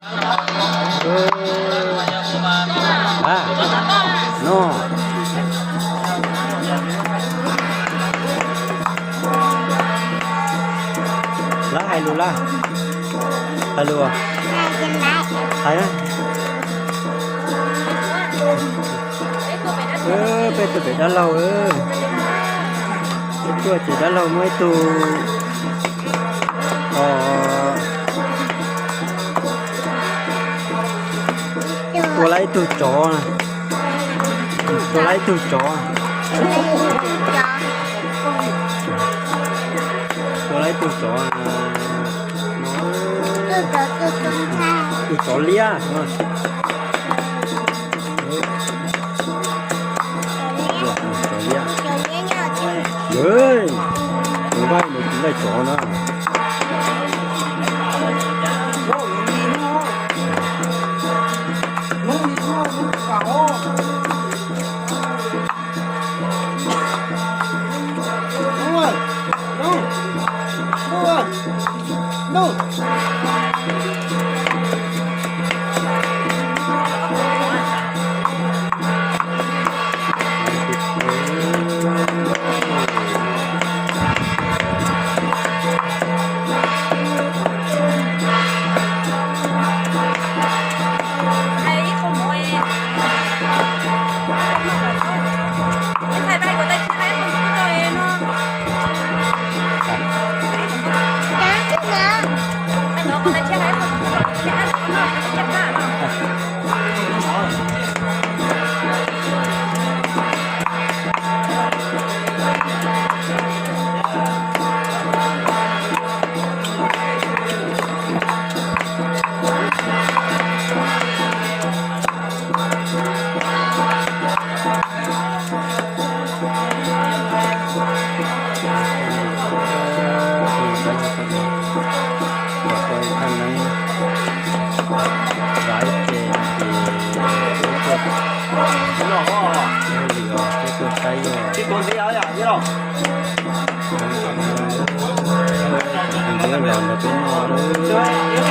A, no. Lawv hais lus lawm. Hais lus. Hais. Peb tuaj pem dab laug. Peb tuaj ces dab laug muaj ib tug, o, tua lawm ib tug tsov. Tua lawm ib tug tsov. Tua lawm ib tug tsov. Tus tsov liab. Tsov liab. Tus nqaij no tsis nqaij tsov na.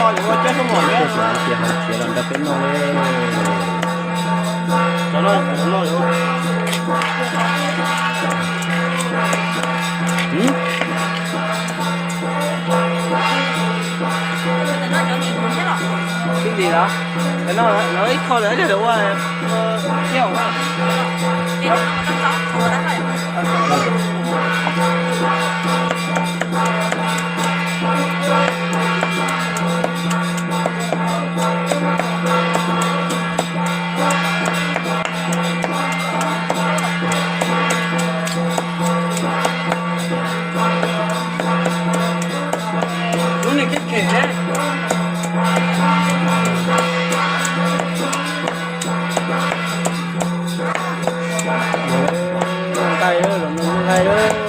Los nrog peb noj, tias hais tias los nrog peb noj. Xib tis los, no ib qho lawm ua thiab. Lub niag kheej khem. Noj nqaij lawm, los noj nqaij lawm.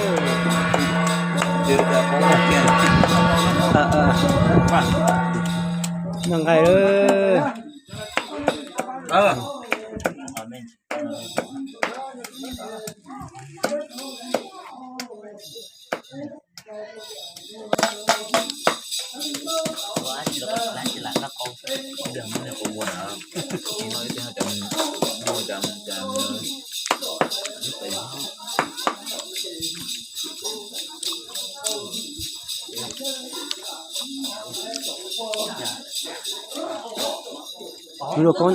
Noj nqaij lawm. Lub lauj kaub,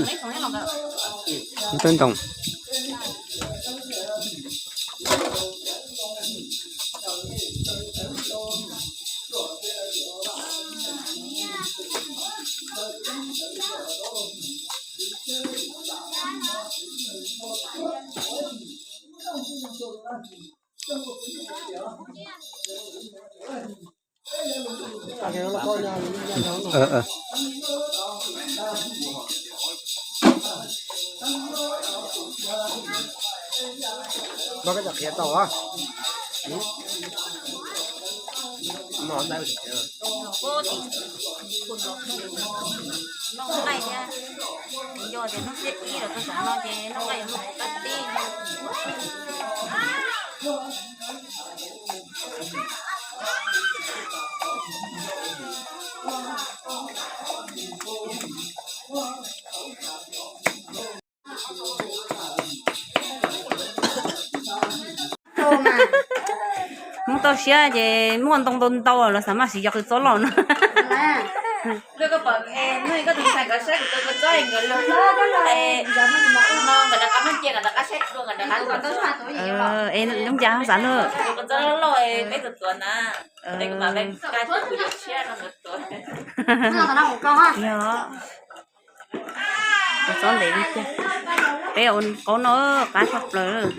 lub teeb ntoo. Noj nqaij thiab, yog tias hnub thib ib los tau tam no ces noj nqaij yuav muaj qab tib. Toj siab ces muaj ntoo ntau ntau los xav mas siv cov qws txob loj no. Es lub cas xav luag. Yog, txob ntev li tiag. Peb ua qaub noj qab tshaj plaws.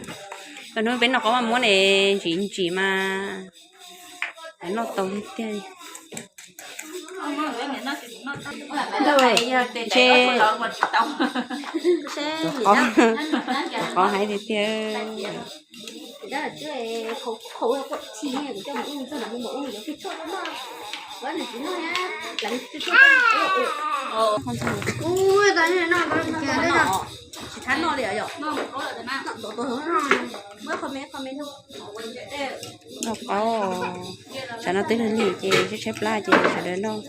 Hnub peb noj qaub maj muab ne, ntsim ntsim mas noj tau tiag tiag. Ntshe qhov hais tiag tiag. Noj qaub, tsam no twb lig lig ces tshaib tshaib plab ces sawv daws noj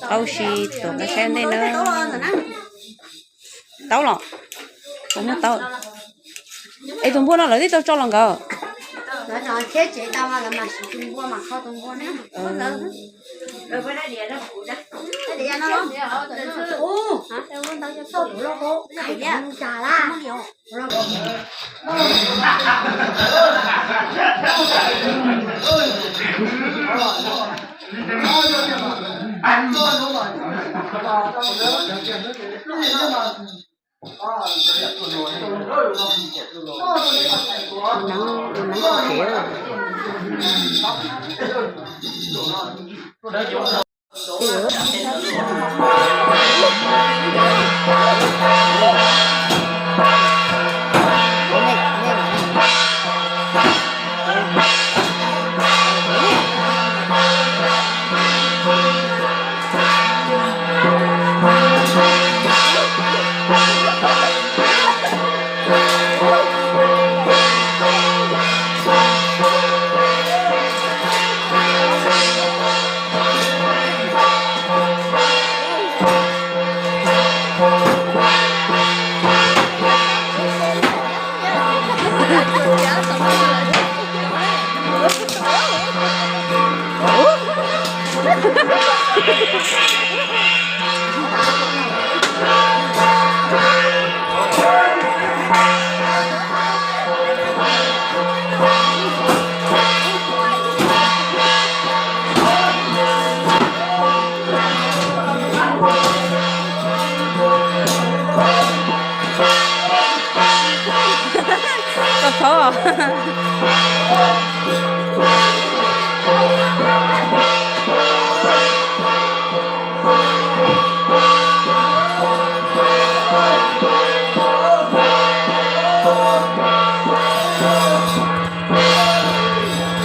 qaub si tuav nkawd saib ntej na. Taub los, puas muaj taub? Es tus npua no lawv twb tau tso los nkawd. Tau txhob.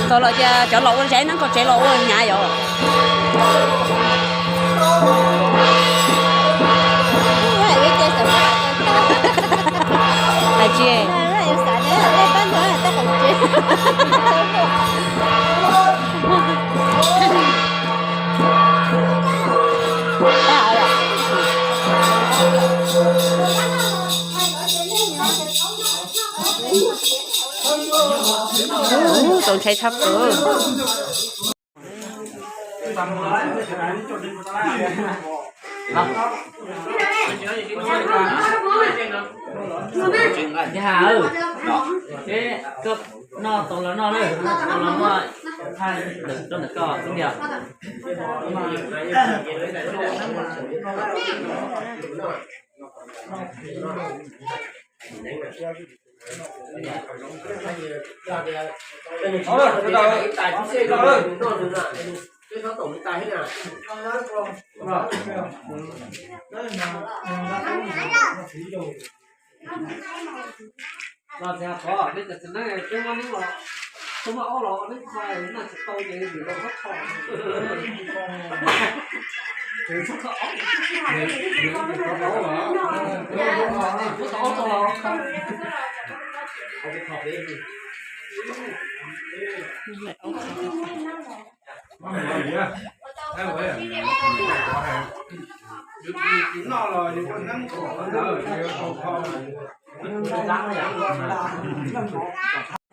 Txog lawm tias cov los ua zaib neeb kom tsev los ua hnyav yom. Hais tsis. Ub, txaus ntshai tshaj plaws. Noj tau los noj, noj tau los noj, rau ntawm koj xwb tiag.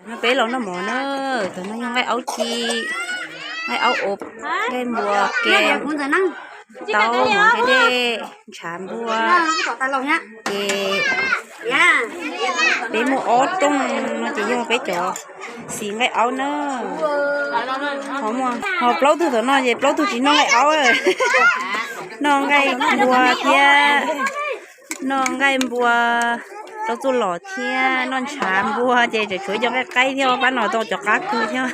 Peb los noj mov na, tam no yog nqaij aub ci, nqaij aub ob, nqaij npua ke, taub mov nqaij dej, ntshav npua, ces peb muaj ob rooj no ces yog peb cov xis nqaij aub na. Ho plaub tug tom no ces plaub tug tsis noj nqaij aub, noj nqaij npua thiab, noj nqaij npua rau txuj lom thiab noj ntshav npua ces tseem tshuav ib co nqaij qaib thiab, pab no tau cov qab kawg thiab.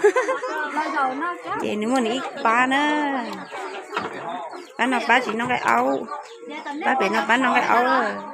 Ces nws muaj nws ib pab na, pab no pab tsis noj nqaij aub, pab pem no pab noj nqaij aub.